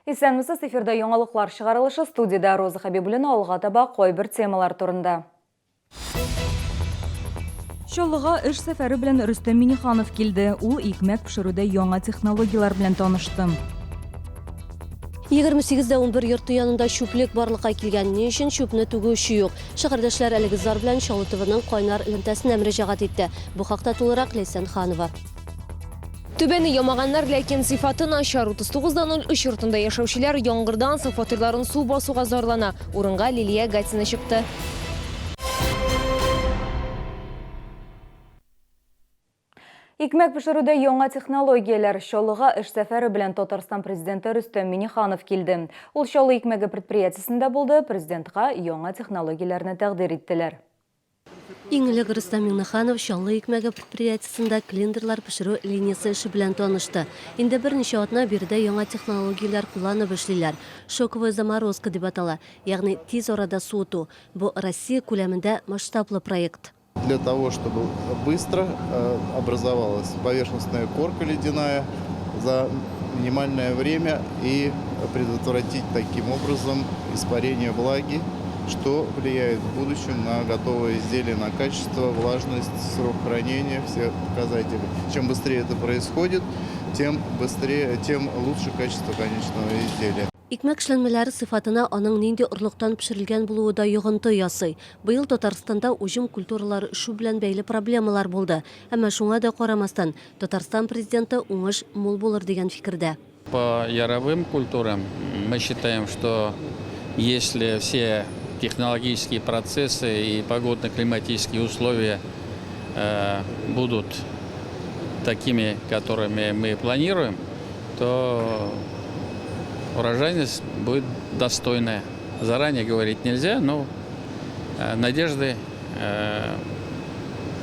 Исәнмесез, эфирда яңалыклар чыгарылышы, студиядә Роза Хәбибуллина, алга таба кайбер темалар турында. Чаллыга эш сәфәре белән Рөстәм Минниханов килде. Ул икмәк пешерүдә яңа технологияләр белән танышты. 28 дә 11 йорты янында чүплек барлыкка килгән. Ни өчен чүпне түгүче юк? Шәһәрдәшләр әлеге зар белән Чаллы ТВның кайнар элемтәсенә мөрәҗәгать итте. Бу хакта тулырак Ләйсән Ханова. Түбәне ямаганнар, ләкин сыйфаты начар. 39 да 03 йортында яшәүчеләр яңгырдан соң фатирларын су басуга зарлана. Урынга Лилия Гатина чыкты. Икмәк пешерүдә яңа технологияләр. Чаллыга эш сәфәре белән Татарстан Президенты Рөстәм Миңнеханов килде. Ул Чаллы икмәге предприятиесендә булды, Президентка яңа технологияләрне тәкъдир иттеләр. Иң элек Рөстәм Миңнеханов Чаллы икмәге предприятиесендә клиндерлар пешерү линиясе эше белән танышты. Инде берничә атна биредә яңа технологияләр кулланып эшлиләр. Шоковая заморозка дип атала, ягъни тиз арада суыту. Бу Россия күләмендә масштаблы проект. Для того, чтобы быстро образовалась поверхностная корка ледяная за минимальное время и предотвратить таким образом испарение влаги, что влияет в будущем на готовое изделие, на качество, влажность, срок хранения, все показатели. Чем быстрее это происходит, тем быстрее, тем лучше качество конечного изделия. Икмәк эшләнмәләре сыйфатына аның нинди орлыктан пешерелгән булуы да йогынты ясый. Быел Татарстанда уҗым культуралары өшү белән бәйле проблемалар булды. Әмма шуңа да карамастан, Татарстан Президенты уңыш мул булыр дигән фикердә. По яровым культурам мы считаем, что если все технологические процессы и погодно-климатические условия э, будут такими, которыми мы планируем, то урожайность будет достойная. Заранее говорить нельзя, но э, надежды э,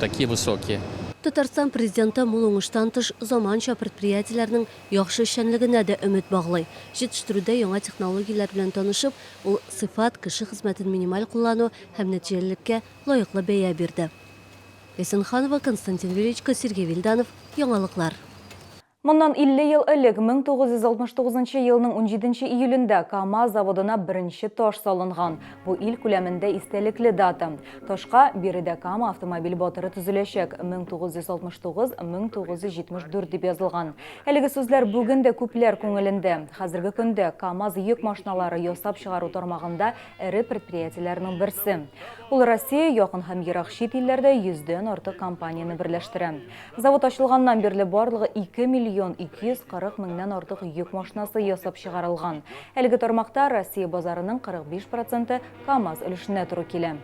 такие высокие. Татарстан Президенты мул уңыштан тыш заманча предприятиеләрнең яхшы эшчәнлегенә дә өмет баглый. Җитештерүдә яңа технологияләр белән танышып, ул сыйфат, кеше хезмәтен минималь куллану һәм нәтиҗәлелеккә лаеклы бәя бирде. Ләйсән Ханова, Константин Величко, Сергей Вильданов, Яңалыклар. Моннан 50 ел элек, 1969 нчы елның унҗиденче июлендә КАМАЗ заводына беренче таш салынган. Бу ил күләмендә истәлекле дата. Ташка биредә Кама автомобиль батыры төзеләчәк, 1969-1974 дип язылган. Әлеге сүзләр бүген дә күпләр күңелендә. Хәзерге көндә КАМАЗ йөк машиналары ясап чыгару тармагында эре предприятиеләрнең берсе. Ул Россия, якын һәм ерак чит илләрдә йөздән артык компанияне берләштерә. Завод ачылганнан бирле барлыгы 2 миллион 240 меңнән артык йөк машинасы ясап чыгарылган. Әлеге тармакта Россия базарының 45 проценты КАМАЗ өлешенә туры килә.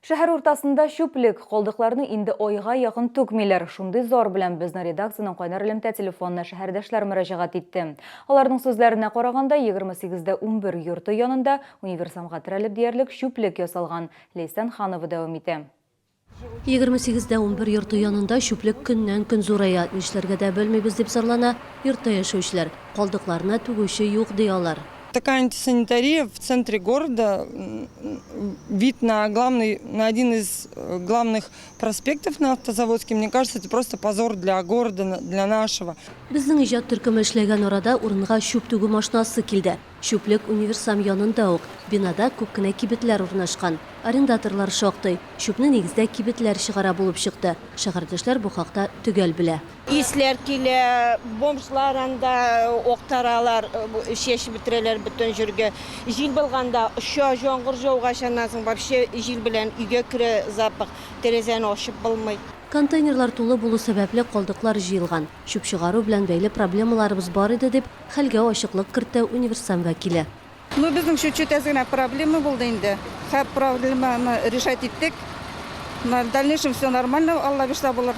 Шәһәр уртасында чүплек, калдыкларны инде айга якын түкмиләр. Шундый зар белән безнең редакциянең кайнар элемтә телефонына шәһәрдәшләр мөрәҗәгать итте. Аларның сүзләренә караганда, 28 дә 11 йорты янында универсамга терәлеп диярлек чүплек ясалган. Ләйсән Ханова дәвам итә. 28 дә 11 йорты янында чүплек көннән-көн зурая. Нишләргә дә белмибез, дип зарлана йортта яшәүчеләр. Калдыкларны түгүче юк, ди алар. Такая антисанитария в центре города, вид на главный, на один из э, главных проспектов на Автозаводске, мне кажется, это просто позор для города, для нашего. Безнең иҗат төркеме эшләгән арада урынга чүп түгү машинасы килде. Чүплек универсам янында ук. Бинада күп кенә кибетләр урнашкан. Арендаторлар шактый. Чүпне нигездә кибетләр чыгара булып чыкты. Шәһәрдәшләр бу хакта төгәл белә. Исләр килә, бомжлар анда актаралар, чәчеп бетерәләр бөтен җиргә. Җил булганда оча, җаңгыр җаугач аннан соң вообще җил белән өйгә керә запах, тәрәзәне ачып булмый. Контейнерлар тулы булу сәбәпле, калдыклар җыелган. Чүп чыгару белән бәйле проблемаларыбыз бар иде, дип Хәлгә ачыклык кертте универсам вәкиле. Ну, безнең чуть-чуть әз генә проблема булды инде. Хәп проблеманы решать иттек. На дальнейшем все нормально, Алла бирса булыр.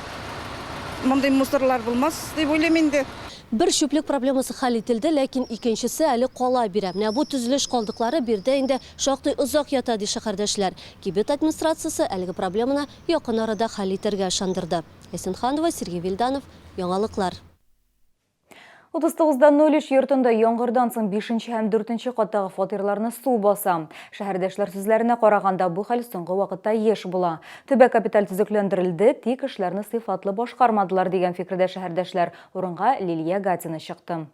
Мондый мусорлар булмас дип уйлыйм инде. Бер чүплек проблемасы хәл ителде, ләкин икенчесе әле кала бирә. Менә бу төзелеш калдыклары биредә инде шактый озак ята, ди шәһәрдәшләр. Кибет администрациясе әлеге проблеманы якын арада хәл итәргә ышандырды. Ләйсән Ханова, Сергей Вильданов, Яңалыклар. 39,03 йортында яңгырдан соң 5 һәм 4 каттагы фатирларны су баса. Шәһәрдәшләр сүзләренә караганда, бу хәл соңгы вакытта еш була. Төбәк капиталь төзекләндерелде, тик эшләрне сыйфатлы башкармадылар, дигән фикердә шәһәрдәшләр. Урынга Лилия Гатина чыкты.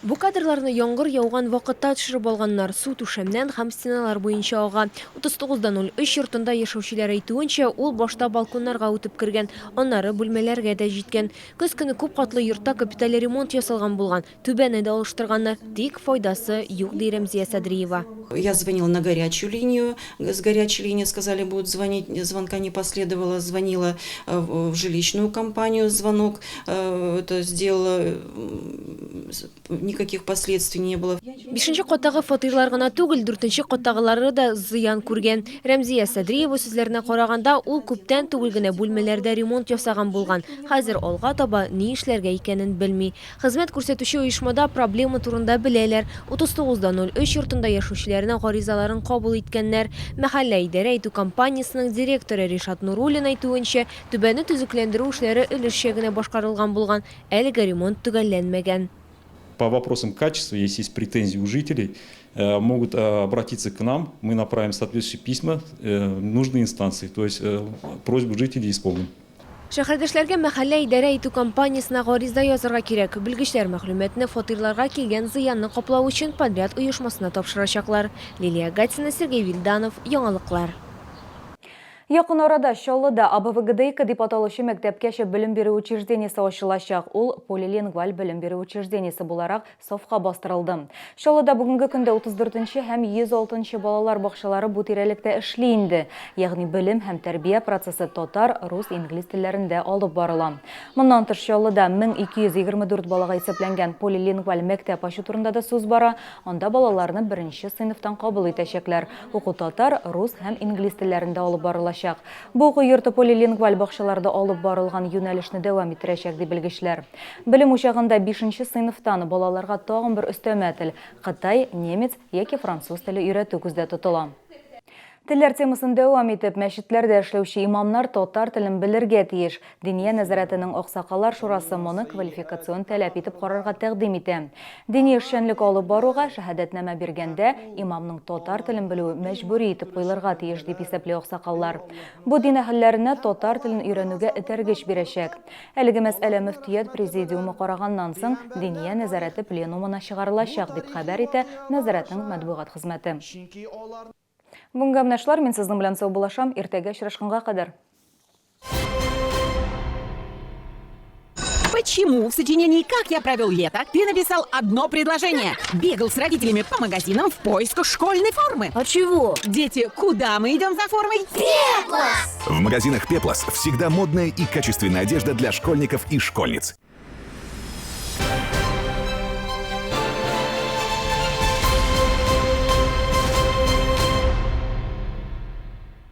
Бу кадрларны яңгыр яуган вакытта төшереп алганнар. Су түшәмнән һәм стеналар буенча ага. 39,03 йортында яшәүчеләр әйтүенчә, ул башта балконнарга үтеп кергән, аннары бүлмәләргә дә җиткән. Көз көне күп катлы йортта капиталь ремонт ясалган булган. Түбәне дә алыштырганнар, тик файдасы юк, ди Рәмзия Садриева. Я звонила на горячую линию, с горячей линии сказали, будут звонить, звонка не последовало, звонила в жилищную компанию, звонок это сделала, никаких последствий не было. Бишенче каттагы фатирлар гына түгел, дүртенче каттагылары да зыян күргән. Рәмзия Садриева сүзләренә караганда, ул күптән түгел генә бүлмәләрдә ремонт ясаган булган. Хәзер алга таба ни эшләргә икәнен белми. Хезмәт күрсәтүче оешмада проблема турында беләләр. 39,03 йортында яшәүчеләрнең гаризаларын кабул иткәннәр. Мәхәллә идарә итү компаниясенең директоры Ришат Нуруллин әйтүенчә, түбәне төзекләндерү эшләре өлешчә генә башкарылган булган, әлегә ремонт төгәлләнмәгән. По вопросам качества, если есть претензии у жителей, могут обратиться к нам, мы направим соответствующие письма в нужные инстанции, то есть просьбу жителей исполним. Шәһәрдәшләргә мәхәллә идарә итү компаниясенә гариза язарга кирәк. Белгечләр мәгълүматны фатирларга килгән зыянны каплау өчен подряд оешмасына тапшырачаклар. Лилия Гатина, Сергей Вильданов, Яңалыклар. Якын арада Чаллыда АБВГДИК дип аталучы мәктәпкәчә белем бирү учреждениесе ачылачак. Ул полилингваль белем бирү учреждениесе буларак сафка бастырылды. Чаллыда бүгенге көндә 34 һәм 106 балалар бакчалары бу тирәлектә эшли инде. Ягъни белем һәм тәрбия процессы татар, рус, инглиз телләрендә алып барыла. Моннан тыш Чаллыда 1224 балага исәпләнгән полилингваль мәктәп ачу турында да сүз бара. Анда балаларны беренче сыйныфтан кабул итәчәкләр. Уку татар, рус һәм инглиз телләрендә алып барылачак. Бу уку йорты полилингваль бакчаларда алып барылган юнәлешне дәвам иттерәчәк, ди белгечләр. Белем учагында 5 сыйныфтан балаларга тагын бер өстәмә тел – кытай, немец яки француз теле өйрәтү күздә тотыла. Телләр темасын дәвам итеп, мәчетләрдә эшләүче имамнар татар телен белергә тиеш. Диния нәзарәтенең Аксакаллар шурасы моны квалификацион таләп итеп карарга тәкъдим итә. Дини эшчәнлек алып баруга шәһадәтнамә биргәндә, имамның татар телен белүе мәҗбүри итеп куелырга тиеш, дип исәпли аксакаллар. Бу дин әһелләренә татар телен өйрәнүгә этәргеч бирәчәк. Әлеге мәсьәлә мөфтият президиумы караганнан соң, Диния нәзарәте пленумына чыгарылачак, дип хәбәр итә нәзарәтнең матбугат хезмәте. Бүгенгә менә шулар, мин сезнең белән саубуллашам, иртәгә очрашканга кадәр. Почему в сочинении «Как я провел лето» ты написал одно предложение? Бегал с родителями по магазинам в поисках школьной формы. А чего? Дети, куда мы идем за формой? Пеплос! В магазинах Пеплос всегда модная и качественная одежда для школьников и школьниц.